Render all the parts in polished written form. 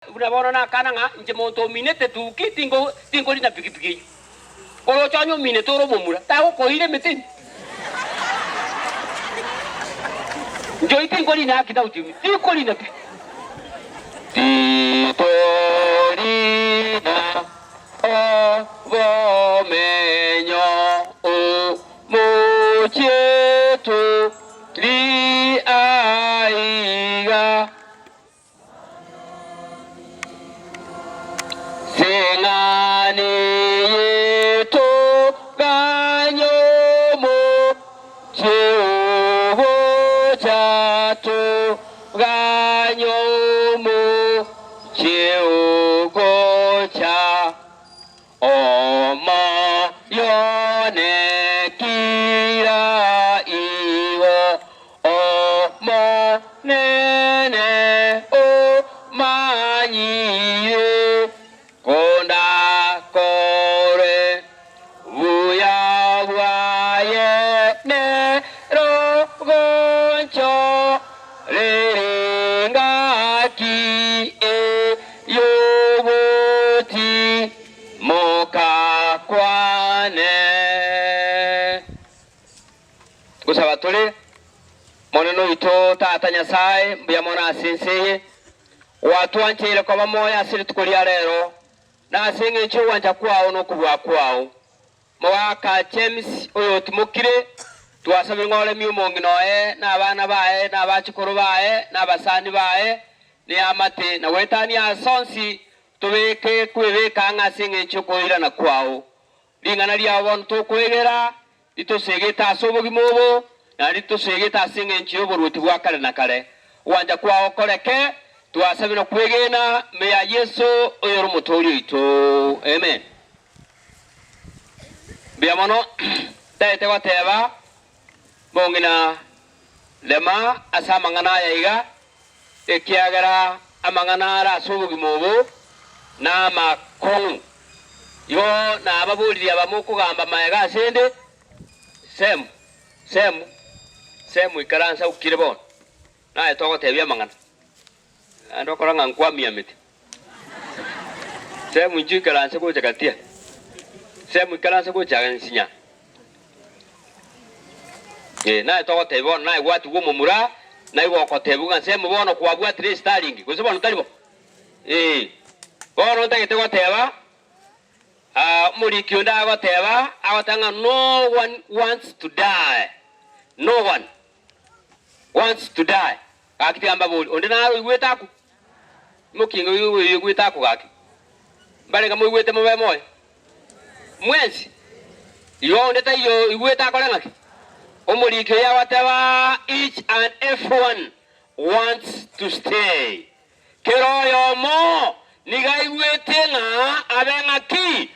Buna bono nakana ng'a inche monto ominete tuki tinkorina pikipiki eyio. Oroche onye ominete ore omomura, tagokoira emete ime. Inche oyio tinkorina haki without you, tinkorina pi. Titorina obomenyo omochie tori aiga. Sing'ani y'etoganya omochie ogocha, toganya omochie ogocha, omoyo one kira igo Omonene omanyire kondakore buya bwaye nerogoncho rere ngaki ey'ogoti mokakwane. Gosaba tore, Monene oito Tata Nyasae, mbuya mono ase ense eye, gwatwancheire koba moyo ase rituko ria rero, na ase engencho y'ogwancha kwao na okobua kwao. Mogaka James oyotimokire, twasabire ng'a oremie omong'ina oye, na abana baye, na abachukuru baye, na abasani baye, na eamate, na goetania ase onsi tobeke kwebeka ang'e ase engencho y'okoirana kwao. Ring'ana riao bono tokoegera, Ritosegete ase obogima obo, naende ritosegete ase engencho y'oboruoti bwa kare na kare. Ogwancha kwao koreke, twasabe na kwegena ime ya Yeso oyore Omotooria oito. Amen. Mbuya mono ntagete goteba mong'ina rema ase amang'ana aya iga, ekiagera amang'ana are ase obogima obo namakong'u. Igo nababoririe aba mokogamba magega ase 'nde, Semu, Semu, Semu, ikaransa okire bono, naye togotebia amang'ana. Naende okora ng'a nkwamiamete. Semu, inchuo ikaranse gocha gatia. Semu, ikaranse gocha nsinya. Ee, naye togotebia bono, naye gwatigwa omomura, naigwa ogotebiwa ng'a Semu bono kwabwatire esitaringi, gose bono tari bo? Ee, bono ntagete goteba, ah, omoriki onde agoteba, agoteba ng'a no one wants to die, no one wants to die. Gaki tiga mbaborie, onde nare oigwete akwo? Imoki ng'a oigwete akwo gaki? Mbarenge moigwete mobe moyo? Mwensi? Igo onde taiyo oigwete akore ng'aki? Omoriki oyo agoteba, each and everyone wants to stay. Kera oyomo nigo aigwete ng'a abe ng'aki?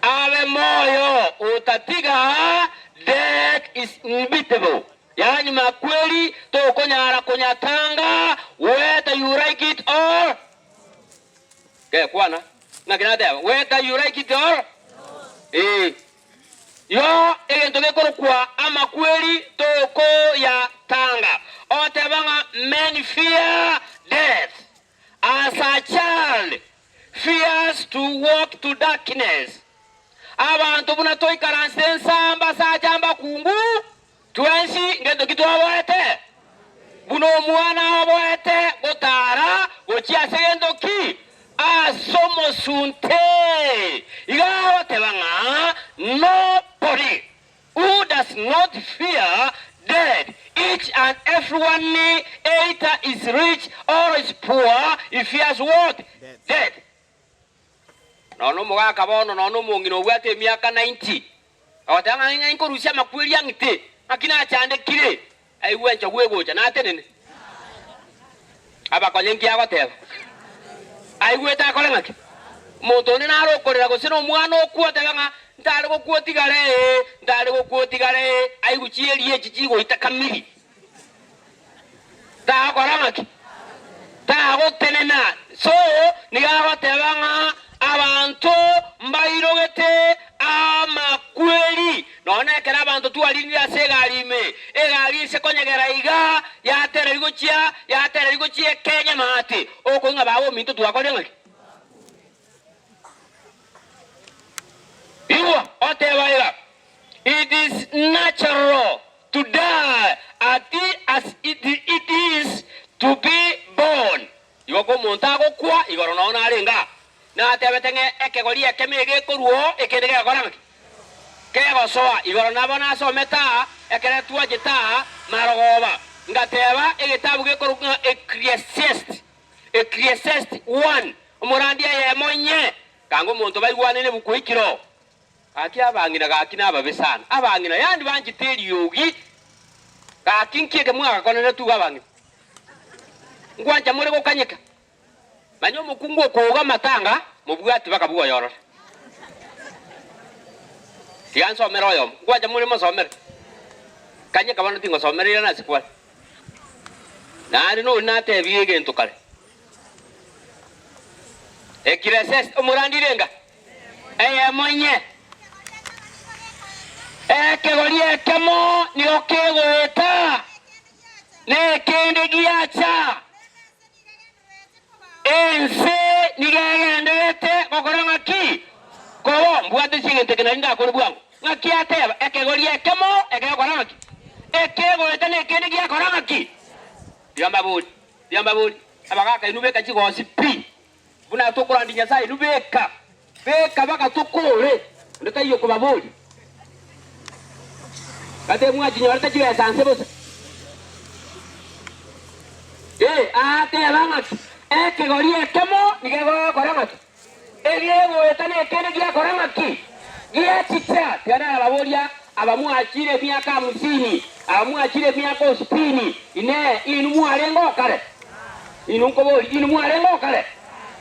Abe moyo, otatiga death is inevitable. Yaani makweri tokonyara konyatanga whether you like it or Gekwana ng'aki nateba whether you like it or eh. Igo egento gekorokwa amakweri tokoyatanga. Ogoteba ng'a men fear death as a child fears to walk to darkness. Abanto buna toikaranse ensa mbasacha mbakungu, twensi ngento ki twaboete? Buna omwana oboete gotara gochia ase gento ki? Ase omosunte. Iga agoteba ng'a nobody who does not fear death, each and everyone either is rich or is poor, he fears what? Death. Nonya omogaka bono, nonya omong'ina obwate emiaka 90, agoteba ng'a ng'ai nkorusia amakweri ang'ite, ng'aki nachandekire, aigwe enchogu egocha, natenene. Abakonye nki agoteba? Aigwete akore ng'aki? Omonto onde nare okorera gose nomwana okwo otebe ng'a ntare gokwa otigare ee, ntare gokwa otigare ee, aigwe chieri echi chigoita kamiri. Tagokora ng'aki? Tagotenena. So nigo agoteba ng'a abanto mbairogete amakweri. Nonya ekero abanto twarinire ase egari ime, egari ase konyegera iga, yatereri gochia, yatereri gochia ekenyamate, okoigwa ng'a. ng'a baba ominto twakorire ng'aki? Igwa, oteba iga, It is natural to die as it is to be born. Igo komonto agokwa, igoro noo narenge aa, natebete ng'a ekegori ekemo egekorwa oo, ekende gegokora ng'aki? Kegosoa. Igoro nabo nasomete aa, ekero twachete aa marogoba, ngateba egetabu gekorokwa ng'a Ecclesiastes, Ecclesiastes one, omorandia eyemo inye, kanga omonto baigwane nebuku eikire oo. Gaki abang'ina gaki nababe sana, abang'ina yaani banchete eriogi, gaki nki eke mwagakoneretwe igo abang'ina? Ngwancha more gokanyeka? Manya omokungu okouga amatanga, mobwati bakabuga oyorore. Tiga nsomere oyomo, ngwancha more mosomere? Kanyeka bono tingosomera irana ase kware. Naende noria natebie egento kare. Ekiresesi, omorandi renga eyemo inye. Ekegori ekemo nigo kegoeta, na ekende giacha. Ense nigo egendererete gokora ng'aki? Kobo mbwate chi'egento eke nari ndakore bwango. Ng'aki ateba, Ekegori ekemo ekegokora ng'aki? Ekegoeta na ekende giakora ng'aki? Tiga mbabori, tiga mbabori, abagaaka inwe beka chigosi pi, buna tokorandia Nyasae inwe beka, beka baka tokore, onde taiyo okobaboria. Gati mwachinyorete chibesa nse bosa. Ee, ateba ng'aki? Ekegori ekemo nigo egokora ng'aki? Egegoeta nekende giakora ng'aki? Giachicha. Tiga narababoria, abamwachire emiaka hamsini, abamwachire emiaka ositini, Inee, inwe mwarenge oo kare? Inwe nkoboria, inwe mwarenge oo kare?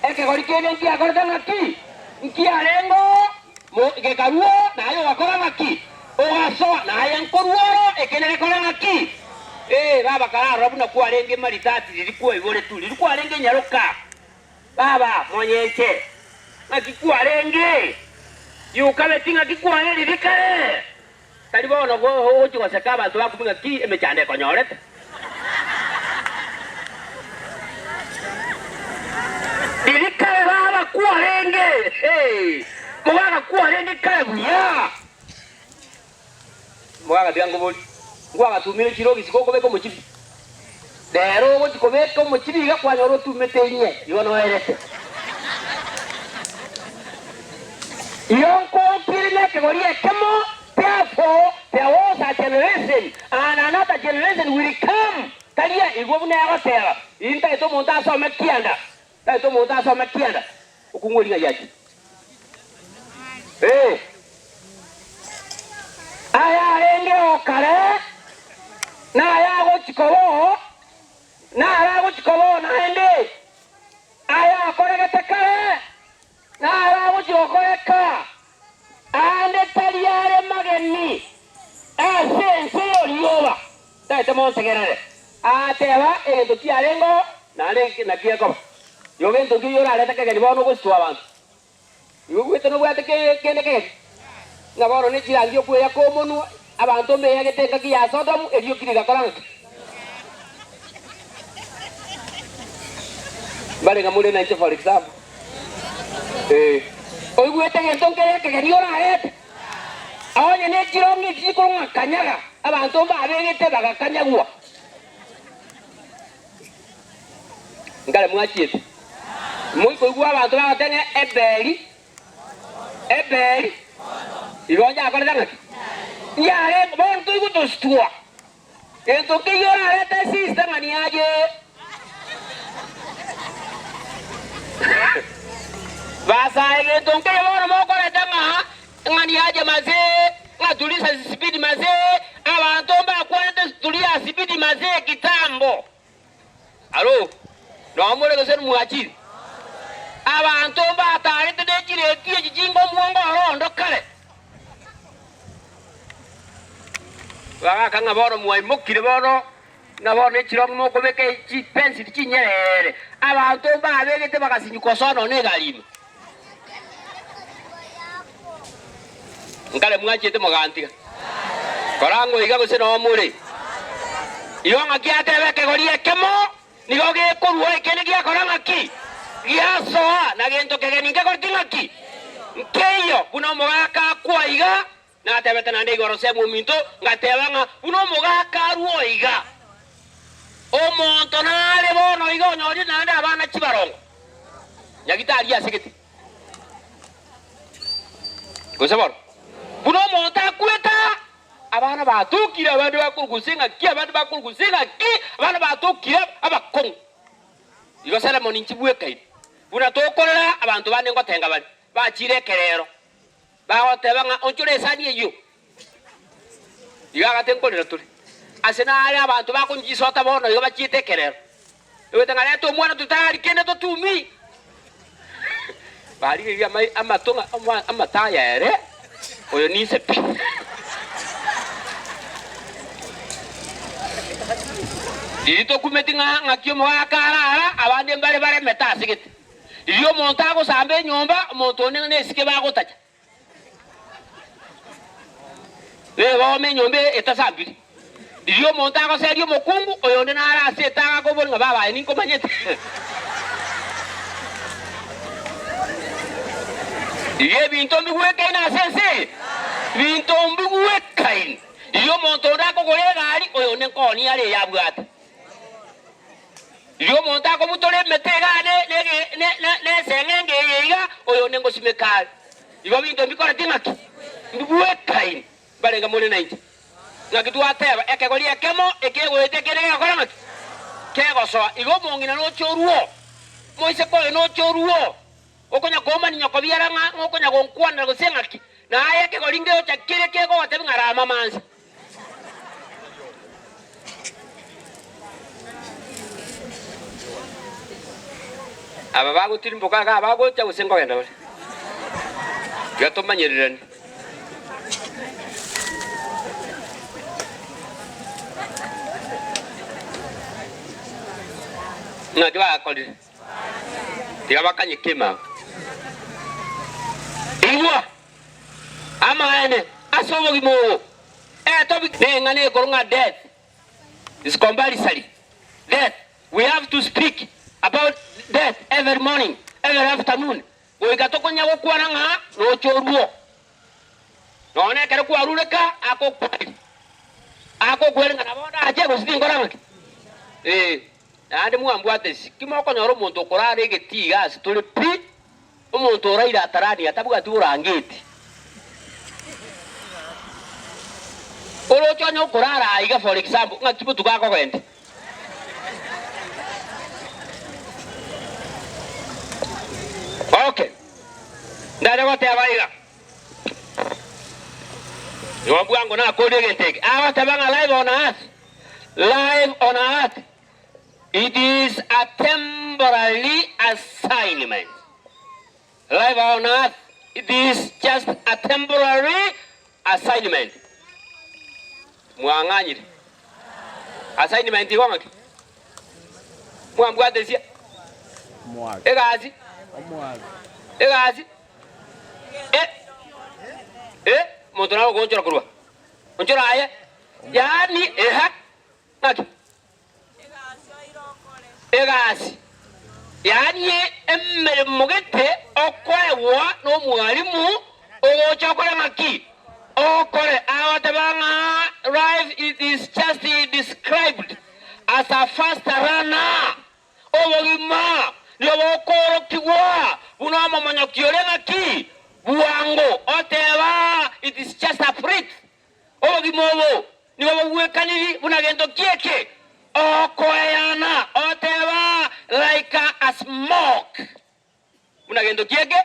Ekegori kende nkiakorete ng'aki? Nkiarenge oo, mo, gekarua oo, naye ogakora ng'aki? Ogasoa, naye nkorua oro, ekende gekore ng'aki? Ee, baba kararora buna kwarenge maritati riria kwaiboretwe, riria kwarenge nyaroka. Baba, monyenche, ng'aki kwarenge? Yokabeti ng'aki kwane riria kare? Tari bono gochia goseka abanto bakumia ng'aki emechando ekonyorete. Riria kare baba kwarenge, hey, mogaka kwarenge kare buya. Mogaka tiga nkoborie, ngwagatumire chirogi gokobeka omochibi? Rero ogochia kobeka omochibi iga kwanyora otumete inye, igo noerete. Igo nkonkire nekegori ekemo, therefore there was a generation and another generation will come, taria igwe buna egoteba, intagete omonto asome kianda, ntagete omonto asome kianda, okung'wa ring'ai achie. Ee. Ayarengeo kare, na ayagochia koba oo, naro agochia koba oo naende, ayakoregete kare, naro agochia gokoreka, aande tari are mageni ase ense y'orioba. Taete montegerere. Agateba, Egento kiarengeo, naende naki gekoba. Igo gento nkeiyo orarete kegeni bono ogositwa abanto. Igo ogwete nobwate kende kegeni, ng'a bono ne chirangi okweyaka omonwa, abanto mbeyagete engaki ya Sodomu, erioki rigakora ng'aki? Mbare ng'a more nainche for example. Eh, oigwete egento nkere ekegeni orarete? Onye ne chirongi echi chikorwa ng'a kanyaga, abanto mbabegete bagakanyagwa. Nkare mwachiete, moikoigwa abanto bagoteba ng'a Eberi, Eberi, igo nyakorete ng'aki? Yarenge, bono toigwe tositwa. Gento nkeiyo orarete esista ng'a niaye. Basae gento nkeiyo bono mokoreta ng'a ng'a niaje mazee, ng'a tulisa sipidi mazee, abanto mbakwanete tulia sipidi mazee kitambo. Aro, noo more gose mwachire? Abanto mbataarete ne chireti echi chinga omwongo orondo kare. Bagaka ng'a bono mwaimokire bono, ng'a bono echirong'i mokobeka chipensili chinyerere. Abanto mbabegete bagasinywa kosoa nonya negari ime. Nkare mwachete mogantiga. Korang'o iga gose noo more. Igo ng'aki atebe ekegori ekemo nigo gekorua ekende giakora ng'aki? Giasoa, na gento kegeni nkekoreti ng'aki? Nkeiyo. Buna omogaka akwa iga, natebete naende igoro Semu ominto, ngateba ng'a buna omogaka arue iga, omonto nare bono iga onyorire naende abana chibarongo, nyagitari ase gete. Gose bono, buna omonto akwete aa, abana batokire, abande bakorwa gose ng'aki, abande bakorwa gose ng'aki, abana batokire abakong'u. Igo Solomoni nchibwekaine, buna tokorera abanto bande ngotenga bare, bachiire ekerero, bagoteba ng'a onchore esani eyio. Igo agate nkorera tore. Ase nare abanto bakonywa chisota bono igo bachiete ekerero. Egwete ng'a reta omwana totari kende totumi. Barigereria amai amato ng'a omwa amato aya ere, oyo ninse pi. Riria tokumeti ng'a ng'aki omogaka arara, abande mbare baremete ase gete. Riria omonto agosamba enyomba, omonto onde nesike bagotacha. Nigo enyomba etasambiri. Riria omonto agoseria omokungu, oyonde nare ase etaga akobora ng'a baba aye ninkomanyete. Riria ebinto mbigwekaine ase ense eye, binto mbigwekaine. Riria omonto onde akogora egari, oyonde nkoonia are eyabwate. Riria omonto akobutora emete iga neseng'enge eye iga, oyonde ngosimeka are. Igo binto mbikoreti ng'aki? Mbibwekaine. Mbarenge more nainche. Ng'aki twateba, ekegori ekemo ekegoeta ekende gegokora ng'aki? Kegosoa. Igo omong'ina noche oruo, moiseke oyo noche oruo, okonya komani nyoko biara ng'a okonya gonkwanera gose ng'aki? Na aye ekegori ngeocha kere kegogotebia ng'a rama mansa. Aba bagotirimboka iga abagocha gose nkogenda bare? Tiga tomanyererane. Ng'aki bagakorire? Tiga bakanye kema abwo. Igwa! Amaene, ase obogima obo, etobi neng'ana ekorwa ng'a death is compulsory. Death, we have to speak about death every morning, every afternoon, goika tokonya gokwana ng'a noche oruo. Nonya ekero kwarure ka akokweri, akokweri ng'a nabo ndache gose tinkora ng'aki. Ee, naende mwambwate isi, ki mokonyora omonto okorara egetii iga ase tore pi, Omonto oraire atarani atabwati borangeti. Oroche onye okorara aiga for example ng'aki botuko akogenda. Okay. Ndare goteba iga. Igo bwango nakoria egento eke. Agoteba ng'a life on earth, life on earth It is a temporary assignment. Life on earth, it is just a temporary assignment. Mwang'anyire. Assignment igo ng'aki? Mwambwatesia? Egasi? Egasi? Eh? Eh? Omonto naro ogoonchora korwa. Onchora aye. Yaani, eha. Ng'aki? Egasi, yaani emeremo gete okoegwa nomwalimu ogocha okore ng'aki? Okore. Agoteba ng'a life it is just described as a fast runner, obogima nigo bokoorokigwa buna omomonyoki ore ng'aki? Bwango. Oteba it is just a flit, Obogima obo nigo bogwekaniri buna gento ki'eke okoeyana, oteba, like a smoke, buna gento ki'eke,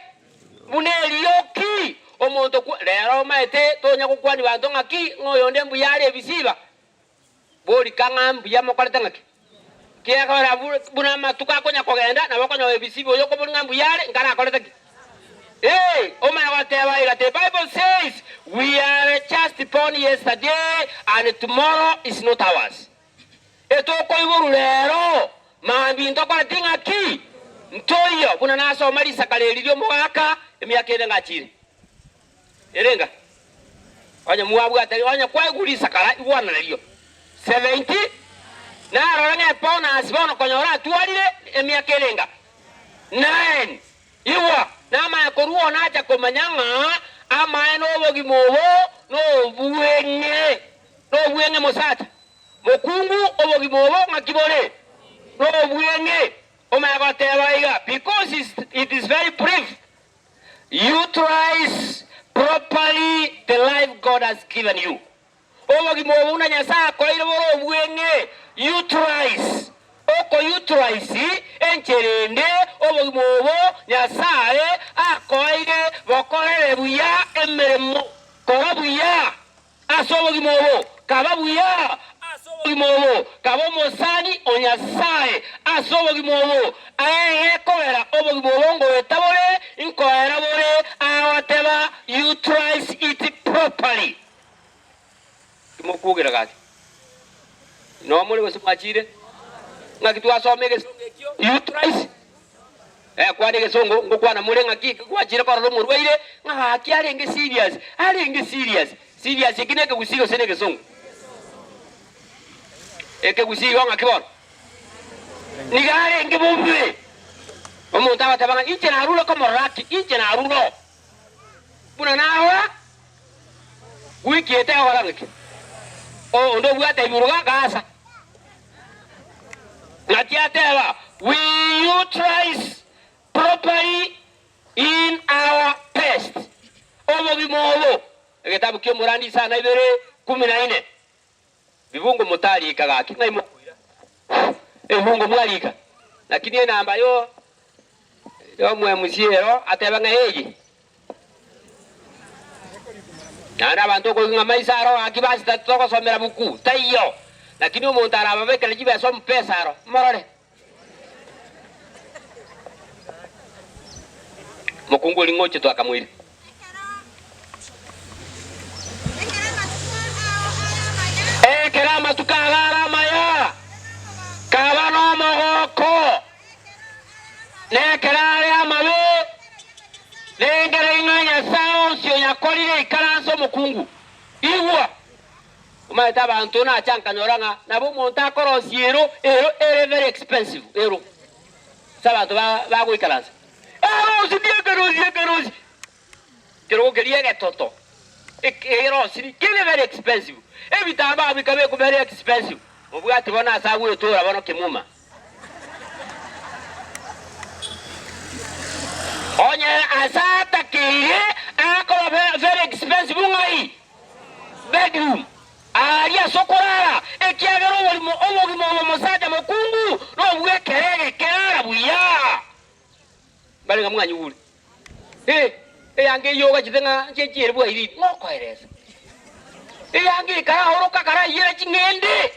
buna erioki. Omonto kwa rero omaete tonya gokwania banto ng'aki, ng'a oyonde mbuya are ebisiba, borika ng'a mbuya mokorete ng'aki. Kiagera buna amatuko akonya kogenda, nabo okonyora ebisiba oyo okoboria ng'a mbuya are, nkarakorete ki? Ee, omanye goteba iga, The Bible says we are just born yesterday and tomorrow is not ours. Etokoiborwa rero, mambia ntokoreti ng'aki? Ntoiyo, buna nasoma risakara eri ri'omogaka emiaka ere ngachire. Ere enga? Onye mwabwate, onye kwaigwa risakara, igwana nario. 70, narora ng'a ebonus bono konyora atwarire emiaka ere enga? 9. Igwa, namanye korwa oo nacha komanya ng'a amaene obogima obo nobweng'e, nobweng'e mosacha, mokungu, obogima obo ng'aki bore? Nobweng'e. Omanye goteba iga, because it is very brief, utilize properly the life God has given you. Obogima obo buna Nyasae akoeire bore obweng'e, utilize, oko utilize enchera ende obogima obo Nyasae akoeire bokorere buya emeremo, kora buya ase obogima obo, kaba buya ase obogima obo, kaba omosani o Nyasae ase obogima obo, aye gekogera obogima obo ngoeta bore, nkoera bore, agoteba utilize it properly. Timokwogera gaki. Noo more gose mwachire? Ng'aki twasoma egesongo ekio? Utilize. Eh, kwana egesongo, ngokwana more ng'aki gwachire korora omorwaire, ng'a gaki arenge serious, arenge serious. Serious eki nekegusii gose negesongo? Ekegusii igo ng'aki bono? Nigo arenge bobe. Omonto agoteba ng'a inche narure komorora aki, inche narure oo. Buna narora gwikiete agokora ng'aki? Onde obwate ebiruga gasa. Ng'aki ateba, We utilize properly in our best. Obogima obo, egetabu ki'Omorandi isano na ibere, kumi na ine. Bibungo motarika gaki, ng'ai mokoira? Ebibungo mwarika, lakini enamba yo y'omwemusi ero atebe ng'a eye. Naende abanto okoigwa ng'a maiso aro gaki basi togosomera buku, taiyo. Lakini omonto arababekere chibesa omupesa aro, morore. Mokungu oria ng'oche twakamoira. Ekero amatuko ago are amaya, kaba nomogoko, na ekero are amabe, rengereria ng'a Nyasae onsi oyakorire ikaranse omokungu. Igwa! Omanyete abanto nacha nkanyora ng'a nabo omonto akorosia ero, ero ere very expensive, ero ase abanto bagoikaransa. Erosi ndi ekerosi ekerosi, ekerogo keria egetoto, ekerosiri kere very expensive, ebitambaa bikabekwa very expensive, mobwati bono ase agwetora bono kemuma. Onye ase atakeire akoba very expensive ng'ai? Bedroom, aaria ase okorara, ekiagera oborimo obogima obo mosacha mokungu nobw'ekero egeke rara buya. Mbare ng'a mwanyigure. Eh, eanga eyio ogachete ng'a nche chiere bwairiri, ng'a okoeresa. Eanga ekaraoroka karaiyere ching'ende.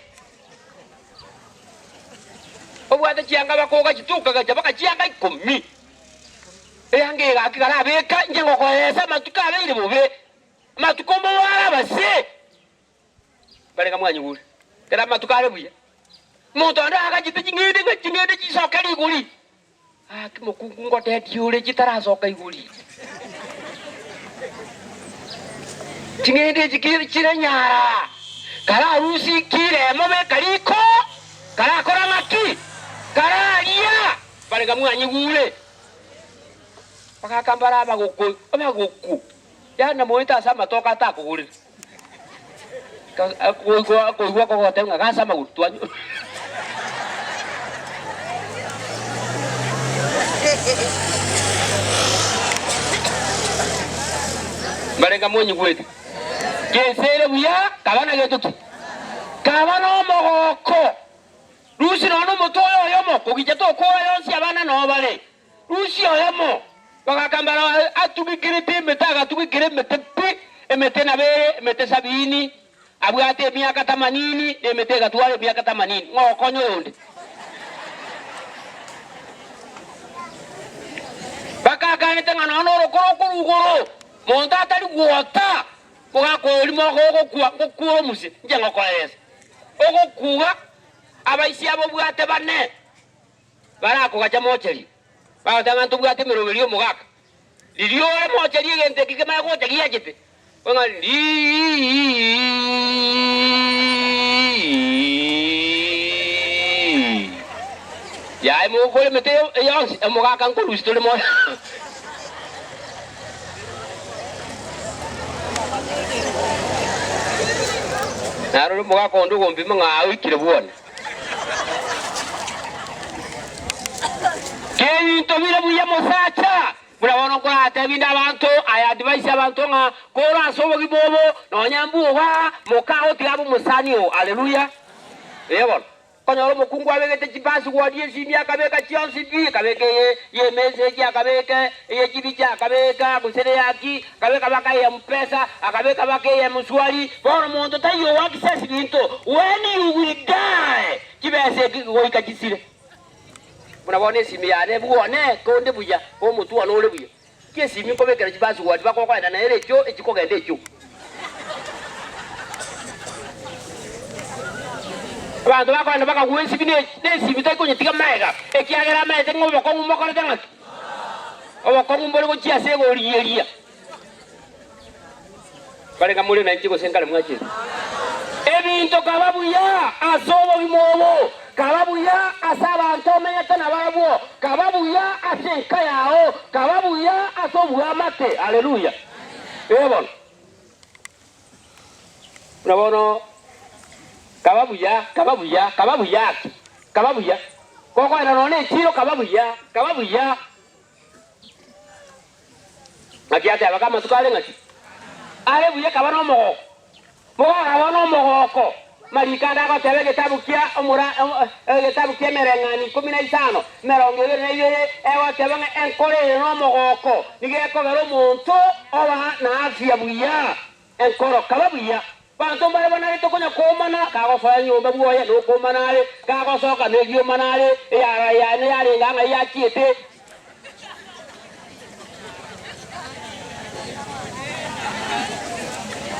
Obwate chianga bakogachete okagacha baka chianga ikomi. Eanga eye gaki karabeka inche ngokoeresa amatuko abeire bobe. Amatuko mboware abase, bare ng'a mwanyigure, ekero amatuko are buya. Omonto onde agachete ching'ende ng'a ching'ende chisoke rigori, gaki mokungu ngotetie ore chitarasoka igori. Ching'ende echi ki chire nyara, kararusie kire emo beka riko, karakora ng'aki? Kararia, bare ng'a mwanyigure. Bagaka mbare abagoku, abagoku. Yaani namoete ase amatoke atakogorire. Akoigwa akoigwa akogoteba ng'a gase amagoro twanywa. Mbarenga monyigwete? Gese ere buya, kaba na gento ki? Kaba nomogoko. Rusia nonya nomotwe oyo oyomo, kogicha tokora yonsi abana noo bare. Rusia oyomo bagakambara atugikirete emete agatugikira emete pi, emete nabo ere emete sabini, abwate emiaka tamanini, na emete egatwara emiaka tamanini. Ng'o okonya oyonde? Bakakanete ng'a nonya norokoro okorwa igoro, monto atari gwota, mogaka oria mogokwa, ngokwa omuse, inche ngokoeresa. Ogokuga, abaisia abobwate bane. Barakogacha mocherie, bagoteba ng'a ntobwate emeroberio y'omogaka. Riria ore mocherie egento eke kemanye gocha giachete, ng'a rii. Yaye mogokora emete yonsi, omogaka nkorusia tore moyo. Narora omogaka onde ogompima ng'a oikire bwone. Kebinto bire buya mosacha, buna bono nkoratebie inde abanto, I advise abanto ng'a korwa ase obogima obo, nonya mbwoba, moka otiga abe omosani oo. Haleluya! Ee bono. Okonyora omokungu abegete chipasword esimi akabeka chionsi pi, akabeka eye y'emessage, akabeka eye chibicha, akabeka gose neyaki, akabeka baka eye mpesa, akabeka baka eye mshwari. Bono monto taiyo o access binto, when you will die chibesa eki goika chisire. Buna bono esimi yane bwone konde buya, omotwe one ore buya. Ki esimi nkobekera chipasword baka okoenda nere echio echikogenda echio. Abanto bakoenda bakagua esimi ne nesimi tari konyetiga magega, ekiagera amaete ng'a obokong'u mbokorete ng'aki? Obokong'u mbore gochia ase egorigeria. Bare ng'a more nainche gose nkare mwachete. Ebinto kaba buya ase obogima obo, kaba buya ase abanto omenyete nabarabwo, kaba buya ase enka yao, kaba buya ase oboamate. Haleluya! Ee bono. Buna bono, kaba buya, kaba buya, kaba buya ake, kaba buya. Gokoenda nonya nechiiro, kaba buya, kaba buya. Naki ateba k'amatuko are ng'aki? Are buya kaba nomogoko. Mogokaba nomogoko. Mariko ande agoteba egetabu kia omora egetabu ki'emereng'anio ikomi na isano, emerongo ebere na ibere, egoteba ng'a enkoro ere nomogoko nigo ekogera omonto oba na afya buya. Enkoro kaba buya. Banto mbare banarete konya koomana, kagosoa enyomba bwoye nokoomana are, kagosoka neriomana are, eyara yane yarenge ang'ai yachiete.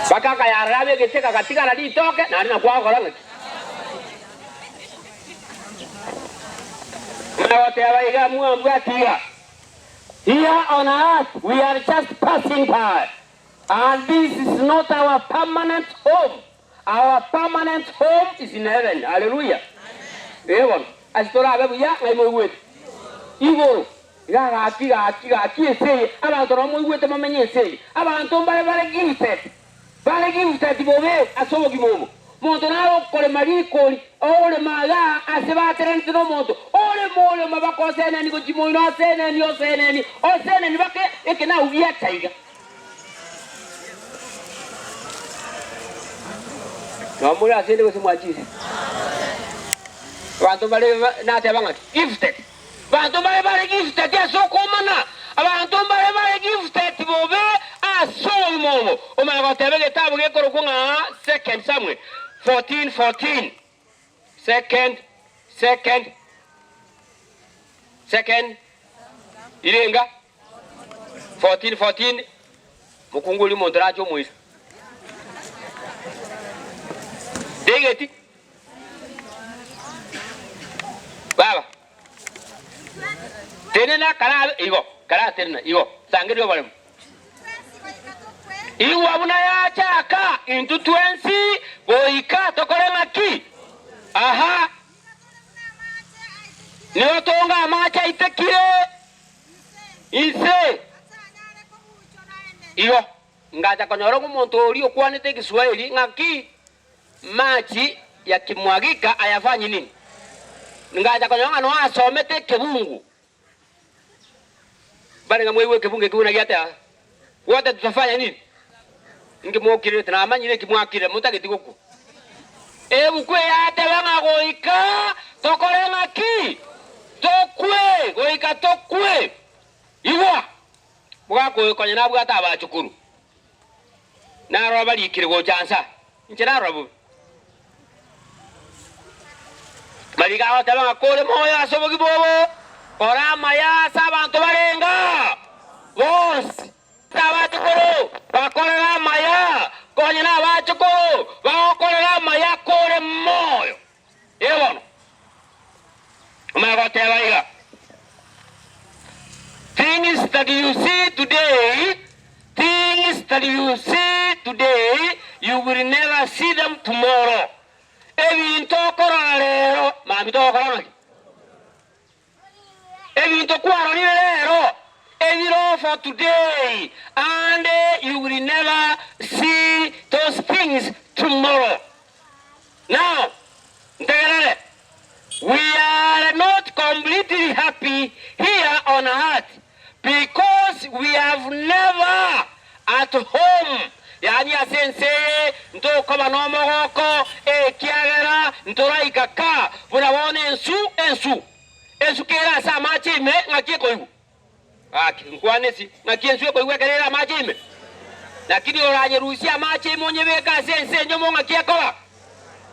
Mpaka akayarora abegete kagatigara ritoke, naende nakwo agokora ng'aki? Omanye goteba iga, Mwambwati iga, Here on earth we are just passing by. And this is not our permanent home, our permanent home is in heaven. Haleluya! Ee bono, ase torabe buya, ng'ai moigwete? Igoro. Iga gaki, gaki, gaki ense eye, abanto nabo moigwete momenye ense eye. Abanto mbare bare gifted, bare gifted bobe ase obogima obo. Monto nare okorema rikori, ogorema igaa ase bateranete nomonto, orema orema baka oseneni gochia moino oseneni oseneni oseneni baka eke nao giacha iga. Nabo more ase ende gose mwachire? Abanto mbare nateba ng'aki? Gifted. Abanto mbare bare gifted ase okomana, abanto mbare bare gifted bobe ase obogima obo. Omanye goteba egetabu gekorokwa ng'a Second Samuel 14:14. Second, second, second, irenga 14:14 Mokungu oria omonto orache omoisa. Tegeti. Baba. Tenena karabe igo, karatenena igo, sangeria oboremo. Igwa buna yachaka intwe twensi goika tokore ng'aki? Aha. Nigo tonga amache aitekire inse. Igo ngacha konyora omonto oria okwanete Egeswahili ng'aki machi yakimwagika ayafanyi nini? Ngacha konyora ng'a noa asomete ekebungu. Mbare ng'a mwaigwa ekebungo ekio buna giateba, Wote tutafanya nini? Inki mokirete? Namanyire eki mwakirire, motageti gokwa. Ebuku eye yateba ng'a goika tokore ng'aki? Tokwe, goika tokwe. Igwa! Mogaka oyo konya nabwate abachukuru, narora barikire gocha nsa, inche narora bobe. Mariko agoteba ng'a kore moyo ase obogima obo, kora amaya ase abanto barenge bonsi. Abachukuru bakorere amaya, konya nabachukuru bagokorera amaya kore moyo. Ee bono, omanye goteba iga, Things that you see today, things that you see today, you will never see them tomorrow. Ebinto okorora rero, mambia togokora naki? Ebinto kwarorire rero ebiro for today and you will never see those things tomorrow. Now ntegerere, we are not completely happy here on earth because we have never at home, yaani ase ense eye ntokoba nomogoko ekiagera ntoraika ka buna bono ensu ensu ensu kere ase amache ime ng'aki ekoigwa? Gaki, nkwane si, ng'aki ensu ekoigwa ekero ere amache ime? Lakini oranyerusie amache ime onyebeke ase ense enyomo ng'aki ekoba?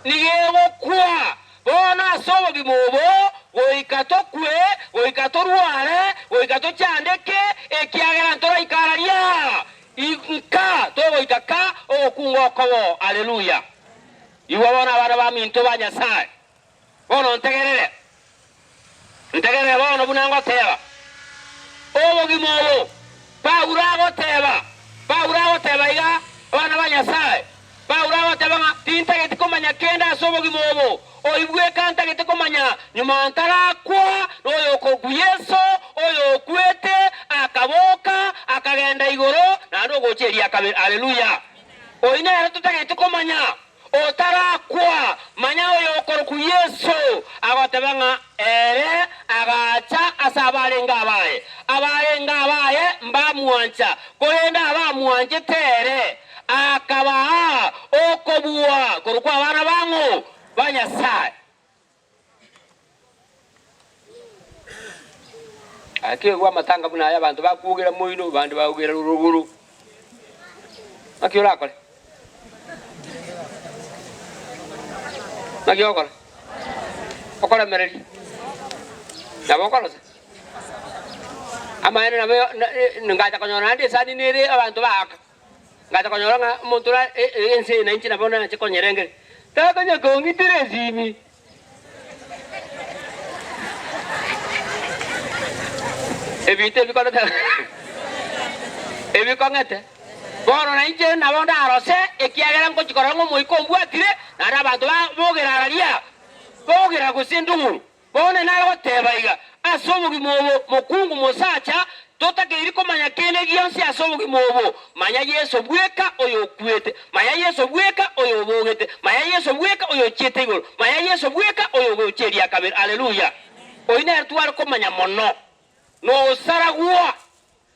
Nigo egokwa. Bono ase obogima obo goika tokwe, goika torware, goika tochandeke, ekiagera ntoraika araria inka togoika ka ogokunga okobo. Haleluya! Igwa bono abana baminto ba Nyasae. Bono ntegerere, ntegerere bono buna ngoteba. Obogima obo, Paulo agoteba, Paulo agoteba iga, abana ba Nyasae, Paulo agoteba ng'a tintageti komanya kende ase obogima obo, oibweka ntagete komanya nyuma ntarakwa, noyokorokwa Yeso, oyokwete, akaboka, akagenda igoro, naende ogocha eria kabere. Haleluya! Oyio nere totagete komanya. Otarakwa, manya oyokorokwa Yeso, agoteba ng'a ere agacha ase abarenge abaye, abarenge abaye mbamwancha, korende abamwanchete ere, akabaa okobua korokwa abana bang'o? Ba Nyasae. Akegwa amatanga buna aya abanto bakwogera moino, abande baogera rogoro. Naki orakore? Naki ogokora? Okoremereria? Nabo okorosa? Amaene nabo ngacha konyora naende esani nere abanto baaka. Ngacha konyora ng'a omonto ore ense eye nainche nabo nache konyerengereria, takonya kong'itera esimi. Ebinto ebikorete ebikong'ete. Bono nainche nabo ndarose, ekiagera ngochia korora ng'a omoika ombwatire, naende abanto bogera araria, bogera gose ndung'uru. Bono nare goteba iga, Ase obogima obo, mokungu mosacha, totakeiri komanya kende gionsi ase obogima obo, manya Yeso bweka oyokwete, manya Yeso bweka oyobogete, manya Yeso bweka oyochiete igoro, manya Yeso bweka oyogocha eria kabere. Haleluya! Oyio nere tware komanya mono, nosaragwa.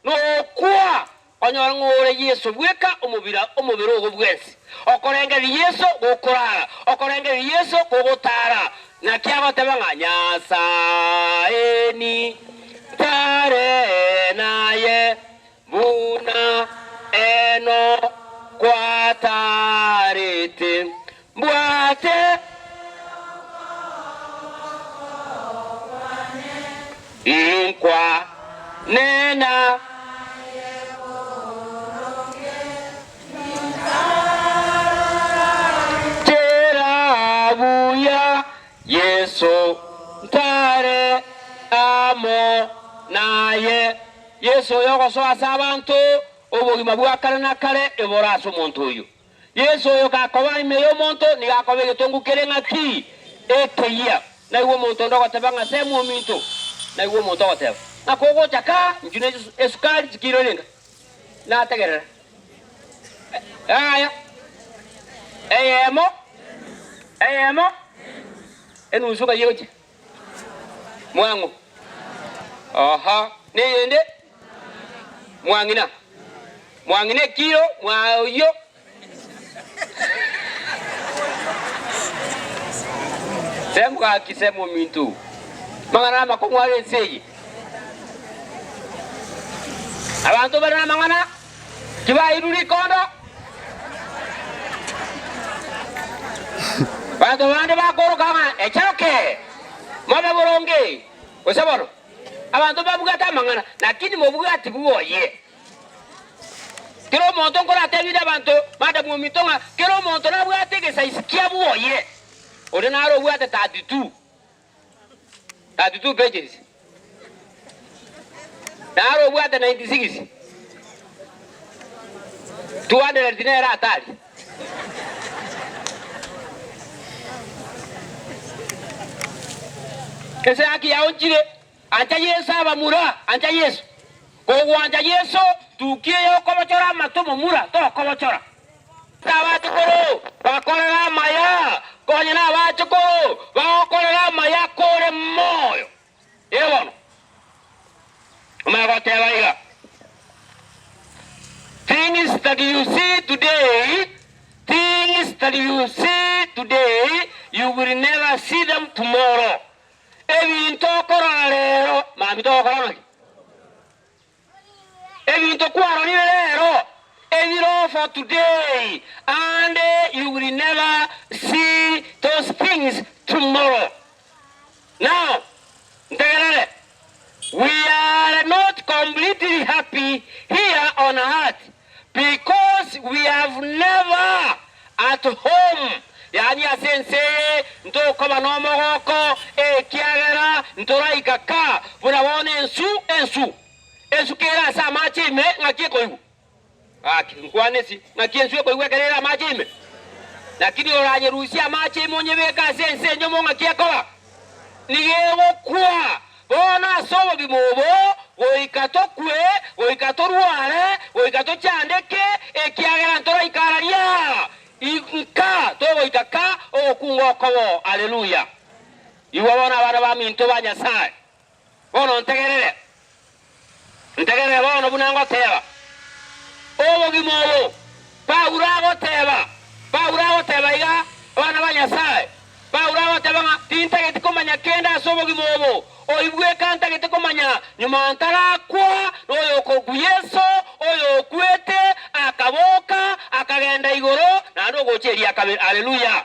Nokwa onyore ng'a ore Yeso bweka omobira omobere ogo bwensi. Okorengereria Yeso gokorara, okorengereria Yeso gogotara. Naki agoteba ng'a Nyasae nintare naye buna eno kwatarete mbwate Inkwane na. Tera buya Yeso ntare amo naye. Yeso oyo ogosoa ase abanto obogima bwa kare na kare ebore ase omonto oyio. Yeso oyo gakoba ime y'omonto nigo akoba egetongu kere ng'aki? Ekeyia. Naigwe omonto onde ogoteba ng'a semu ominto. Naigwe omonto ogoteba, ng'a kogocha kaa, inchuo ne esukari chikiro erenga. Nategerera. Yaya. Eyemo, eyemo, enusu ng'ai egochia? Mwang'o. Oho. Neyende? Mwang'ina. Mwang'ina ekiro, mwa oyio. Semu gaki semu ominto. Mang'ana amakong'u are ense eye. Abanto bare namang'ana tibairwe rikondo. Abanto bande bakoroka ng'a echaroke, mobe boronge, gose bono. Abanto mbabwate amang'ana, lakini mobwati bwoye. Kera omonto nkoratebire abanto madam ominto ng'a kera omonto nabwate egesaisi kia bwoye. Onde naro obwate 32, 32 pages, naro obwate 96, 200 nere atari. Ense yaki yaonchire. Ancha Yeso abamura, ancha Yeso. Kogwancha Yeso, tukia eyokobochora amato momura, tokobochora. Abachukuru bakorere amaya, konya nabachukuru bagokorera amaya kore moyo. Ee bono, omanye goteba iga, Things that you see today, things that you see today, you will never see them tomorrow. Ebinto okorora rero, mambia togokora naki? Ebinto kwarorire rero, ebiro for today, and you will never see those things tomorrow. Now, ntegerere, we are not completely happy here on earth because we have never at home, yaani ase ense eye ntokoba nomogoko ekiagera ntoraika ka buna bono ensu ensu ensu kere ase amache ime ng'aki ekoigwa? Gaki, nkwane si, ng'aki ensu ekoigwa ekero ere amache ime? Lakini oranyerusie amache ime onyebeke ase ense enyomo ng'aki ekoba? Nigo egokwa. Bono ase obogima obo goika tokwe, goika torware, goika tochandeke, ekiagera ntoraika araria inka togoika ka ogokunga okobo. Haleluya! Igwa bono abana baminto ba Nyasae, bono ntegerere, Ntegerere bono buna ngoteba. Obogima obo, Paulo agoteba, Paulo agoteba iga, abana ba Nyasae, Paulo agoteba ng'a tintageti komanya kende ase obogima obo, oibweka ntagete komanya nyuma ntarakwa, noyokorokwa Yeso, oyokwete, akaboka, akagenda igoro, naende ogocha eria kabere. Haleluya!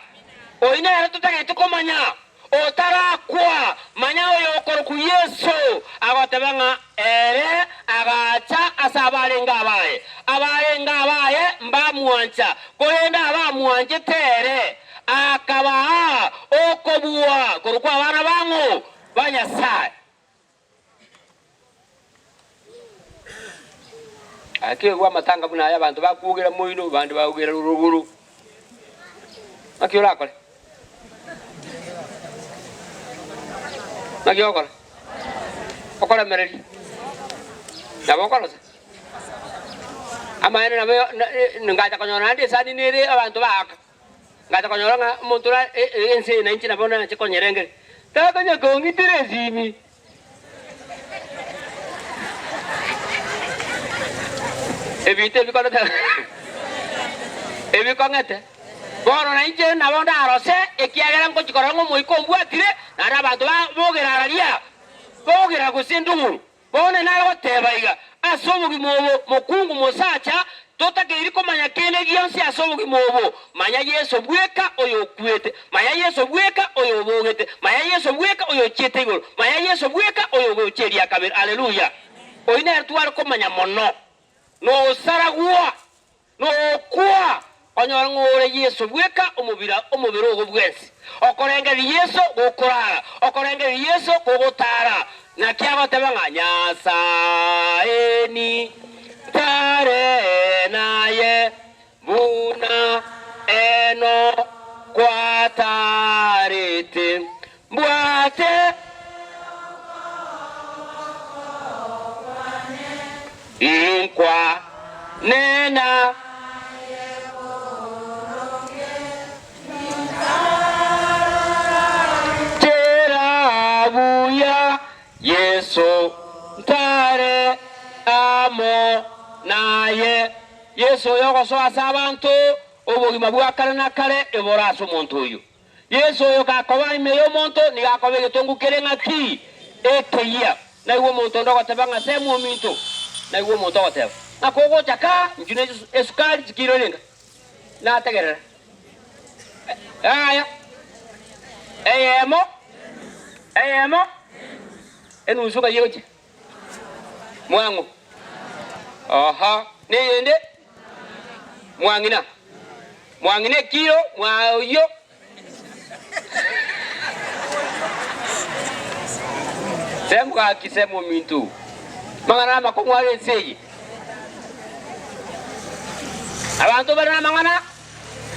Oyio nere totagete komanya. Otarakwa, manya oyokorokwa Yeso, agoteba ng'a ere agacha ase abarenge abaye, abarenge abaye mbamwancha, korende abamwanchete ere, akabaa okobua korokwa abana bang'o? Ba Nyasae. Akegwa amatanga buna aya abanto bakwogera moino, abande bagogera rogoro. Naki orakore? Naki ogokora? Okoremereria? Nabo okorosa? Amaene nabo ngacha konyora naende esani nere abanto baaka. Ngacha konyora ng'a omonto ore ense eye nainche nabo nache konyerengereria, takonya kong'itera esimi. Ebinto ebikorete ebikong'ete. Bono nainche nabo ndarose, ekiagera ngochia korora ng'a omoika ombwatire, naende abanto bogera araria, bogera gose ndung'uru. Bono nare goteba iga, ase obogima obo, mokungu mosacha, totakeiri komanya kende gionsi ase obogima obo, manya Yeso bweka oyokwete, manya Yeso bweka oyobogete, manya Yeso bweka oyochiete igoro, manya Yeso bweka oyogocha eria kabere. Haleluya! Oyio nere tware komanya mono, nosaragwa. Nokwa onyore ng'a ore Yeso bweka omobira omobere ogo bwensi. Okorengereria Yeso gokorara, okorengereria Yeso gogotara. Naki agoteba ng'a Nyasae nintare naye buna eno kwatarete. Mbwate inkwane na. Tera buya Yeso ntare amo naye. Yeso oyo ogosoa ase abanto obogima bwa kare na kare ebore ase omonto oyio. Yeso oyo gakoba ime y'omonto, nigo akoba egetongu kere ng'aki? Ekeyia. Naigwe omonto onde ogoteba ng'a semu ominto, naigwe omonto ogoteba, ng'a kogocha kaa, inchuo ne esukari chikiro erenga? Nategerera. Yaya. Eyemo, eyemo, enusu ng'ai egochia? Mwang'u. Oho, neyende? Mwang'ina. Mwang'ina ekiro, mwa oyio. Semu gaki, semu ominto. Amang'ana namakong'u are ense eye. Abanto bare namang'ana,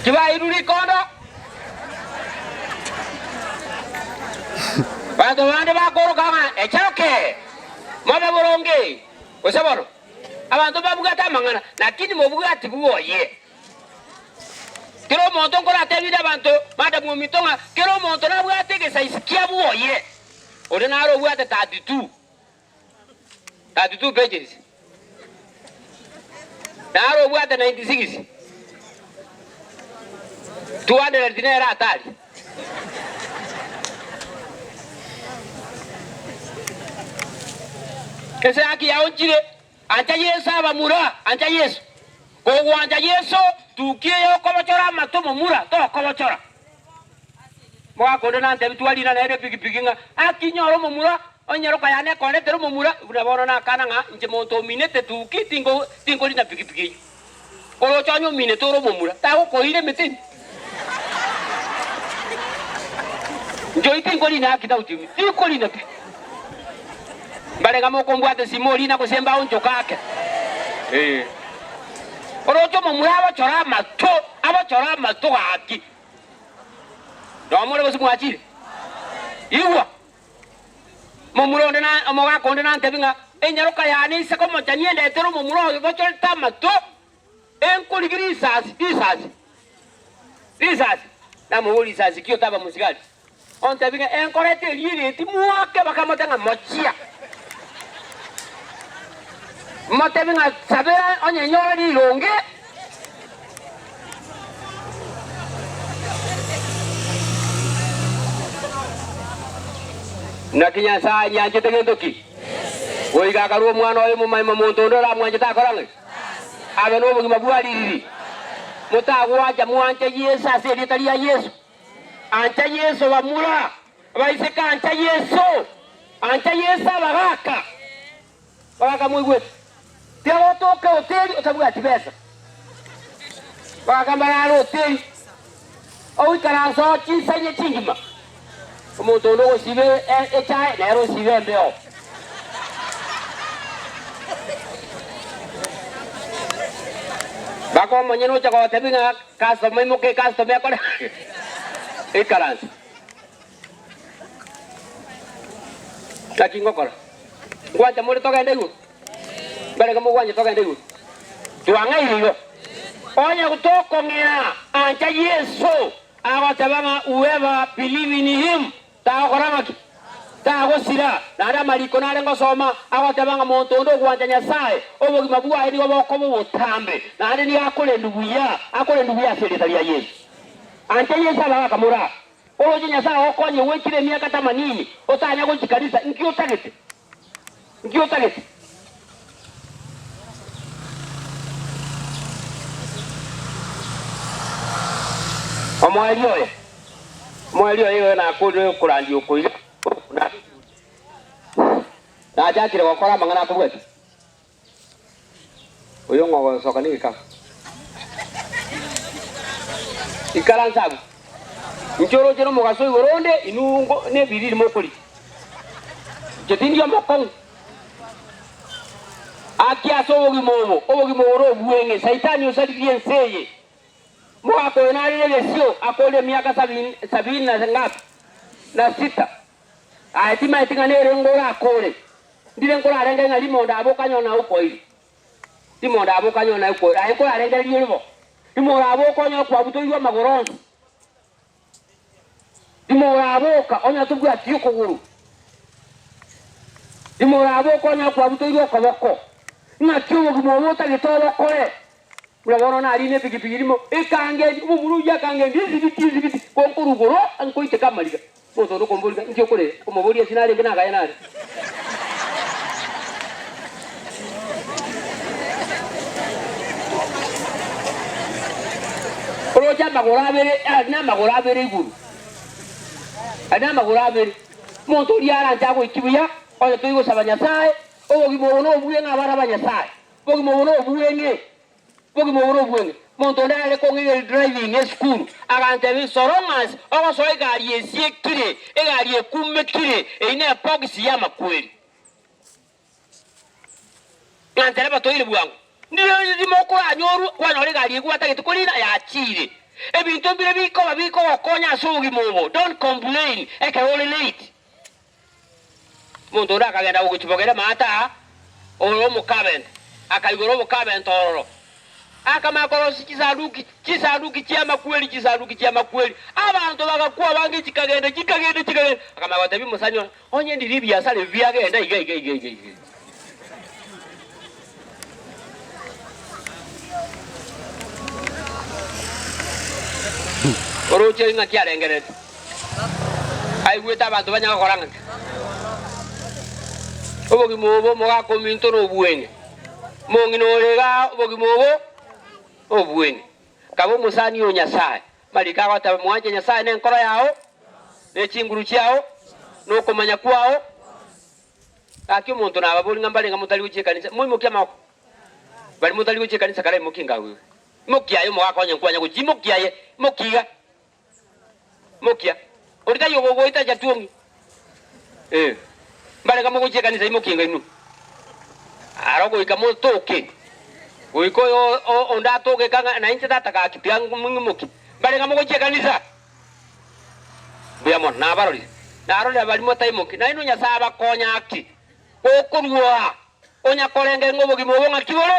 tibairwe rikondo. Banto bande bakoroka ng'a echaoke, mobe boronge, gose bono abanto mbabwate amang'ana, lakini mobwati bwoye. Kera omonto nkoratebire abanto madam ominto ng'a kera omonto nabwate egesaisi kia bwoye, onde naro obwate 32, 32 pages, naro obwate 96, 200 nere atari. Ase haki yao nchire, ancha Yeso abamura, ancha Yeso. Kogwancha Yeso, tukia eyokobochora amato momura, tokobochora. Mogaka onde nantebie twarina nere epigipigi ng'a aki nyore omomura, onyeroka yane ekondetera omomura, buna bono nakana ng'a inche monto ominete tuki tinko tinkorina pigipigi eyio. Oroche onye ominete ore omomura, tagokoira emete ime. Inche oyio tinkorina haki Daudi ominto, tinkorina pi. Mbare ng'a mokombwata esimo orina gose mbaonchoke ake. Ee. Oroche omomura abochore amato, abochore amato gaki. Noo more gose mwachire? Igwa! Momura onde na omogaka onde nantebie ng'a enyaroka yane ise komochania endetere omomura oyo bochorete amato, enkorigia risasi, risasi, risasi. Namoboria risasi ki otaba mosigari? Ontebie ng'a enkorete eria ereti mwake bakamote ng'a mochia. Motebie ng'a sabera onye nyore rironge. Naki Nyasae anyanchete gento ki? Goika akarua Omwana oye omomaima monto onde oramwanche takora ng'ai? Abe nobogima bwa ririri. Motagwancha mwanche Yeso ase erieta ria Yeso. Ancha Yeso bamura, abaiseke ancha Yeso, ancha Yeso abagaka. Bagaka moigwete, tiga gotoka hoteli otabwati besa. Bagaka mbarare hoteli, ogoikaransa oo chinsa inye chingima, omonto onde ogosiba echae nere osibe embeo. Mpaka omonyene ocha gotebia ng'a customer imoka ecustomer ekore ikaranse. Naki ngokora? Ngwancha more togende igoro? Mbarenge mogwancha togende igoro? Twang'aire igo. Onye tokong'ea ancha Yeso agoteba ng'a whoever believe in him tagokora ng'aki? Tagosira. Naende amariko nare ngosoma agoteba ng'a monto onde ogwancha Nyasae, obogima bwaye nigo bokoba obotambe, naende nigo akorendwa buya, akorendwa buya ase erieta ria Yeso. Ancha Yeso abagakamora, Oroche Nyasae agokonye gwekire emiaka tamanini otanya gochia kanisa, inki otagete? Inki otagete? Omoerio oye, omoerio oye igo nakorire okorandia oko iga, nachakire gokora amang'ana akobwatia. Oyo ng'a ogosoka negekabu. Ikaransa abwo. Inche oroche nomogaso igoro onde, inwe ngo nebiriri mokorigia. Inche tindi omokong'u. Aki ase obogima obo, obogima obo nobweng'e, Saitani osaririe ense eye. Mogaka oyo narire egesio, akorire emiaka sabini, sabini na ngapi? Na sita. Aye timaeti ng'a nere ngorakore. Ndire nkorarenge ng'a rimo ndabe okanyora naye okoeire. Rimo ndabe okanyora naye okoeire. Aye nkorarengereria ore bo. Rimo orabe okonyora kwabutoirwe amagoro onsi. Rimo oraboka onyore tobwati okogoro. Rimo orabe okonyora kwabutoirwe okoboko. Ng'aki obogima obo otagete obokore? Buna bono narine epigipigi rimo, ekangendia, omomura oyio akangendia esibiti, esibiti, konkorwa igoro nkoiteka amariga. Omonto onde okomboria, Inki okorera? Nkomoboria, Ase narenge nagaya nare. Oroche amagoro abere, are namagoro abere igoro, are namagoro abere. Omonto oria aranche agoikia buya, onye toigosaba Nyasae, obogima obo nobwe ng'a abana ba Nyasae. Obogima obo nobweng'e, obogima obo nobweng'e. Omonto onde are kong'egeria driving esukuru, agantebia, so long as ogosoa egari esiekire, egari ekumekire, eyio ne ebox y'amakweri. Ng'a ntereba toire bwango. Ndire rimo okoranyorwa, kwanyora egari eyio gwatagete korina yachiire. Ebinto mbire bikoba bikogokonya ase obogima obo, don't complain ekero ore late. Omonto onde akagenda gochibogera amato aa, ore omokabenta, akaigora obokabenta ororo, akamanya korosia chisanduki, chisanduki chi'amakweri, chisanduki chi'amakweri. Abanto bagakwa abange chikagenda, chikagenda, chikagenda. Akamanya gotebia omosani one, Onye ndiria ebiasara ebi biagenda iga iga iga iga iga. Oroche ng'aki arengerete? Aigwete abanto banya gokora ng'aki? Obogima obo omogaka ominto nobwene, omong'ina ore igaa obogima obo nobwene. Kaba omosani o Nyasae. Amariko agoteba, Mwanche Nyasae nenkoro yao, ne chinguru chiao, na okomanya kwao. Gaki omonto nababori ng'a mbare ng'a motari gochia ekanisa, moimokie amaboko. Baria motari gochia ekanisa karaimokie ngagwe. Imokia aye omogaka onye nkwanya gochia, imokia aye, imokia iga. Imokia. Oria taiyo ogogoita chatuong'i. Eh. Mbare ng'a mogochia ekanisa imokia inga inwe. Aro goika motoke. Goika oyo onde atoke ng'a na inche tata gaki tiga ng'imokie. Mbare ng'a mogochia ekanisa. Mbuya mono, nabarorire. Narorire baria motaimoki, nainwe Nyasae abakonye aki gokorua onya korenge ng'a obogima obo ng'aki bore?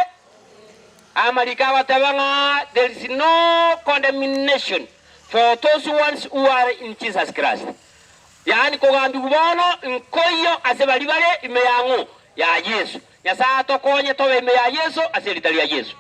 Amariko agoteba ng'a there is no condemnation for those ones who are in Jesus Christ. Yaani kogambigwa bono nkoiyo ase baria bare ime ya ng'o? Ya Yeso. Nyasae atokonye tobe ime ya Yeso ase erita ria Yeso.